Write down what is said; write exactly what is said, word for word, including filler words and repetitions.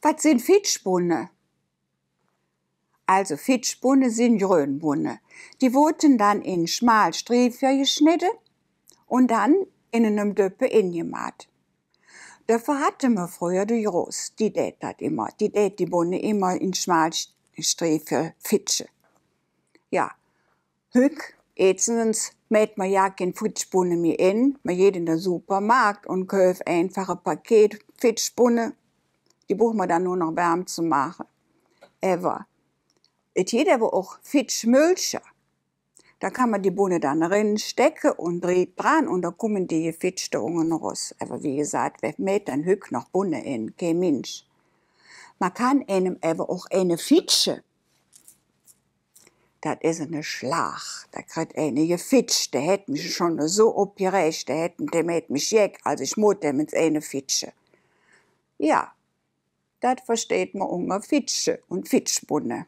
Wat sin Fitschbunne? Also Fitschbunne sin Grönbunne. Die woodte dann en schmal Striefe geschnedde un dann en enem Döppe engemaht. Doför hatte mer fröher de Groß, die dät dat immer, die dät die Bunne immer en schmal Striefe fitsche. Jo, hügg, etzens mäht mer jo kein Fitschbunne mih en, mer geiht en der Supermark un köf einfach e Paket Fitschbunne. Die bruch mer dann nor noch wärm ze maache. Ävver et gitt ävver och Fitschmölcher. Do kann mer die Bunne dann eren stecke un driht dran un do kumme die gefitschte unge erus. Ävver wie gesaht, wä mäht dann hügg noch Bunne en? Kei Minsch. Mer kann einem ävver och eine fitsche. Dat es ene Schlag. Do kritt eine gefitsch. Dä hät mich schon esu opgeräg, dä hät, dä mäht mich jeck. Also ich moot däm ens eine fitsche. Jo, dat versteiht mer unger Fitsche un Fitschbunne.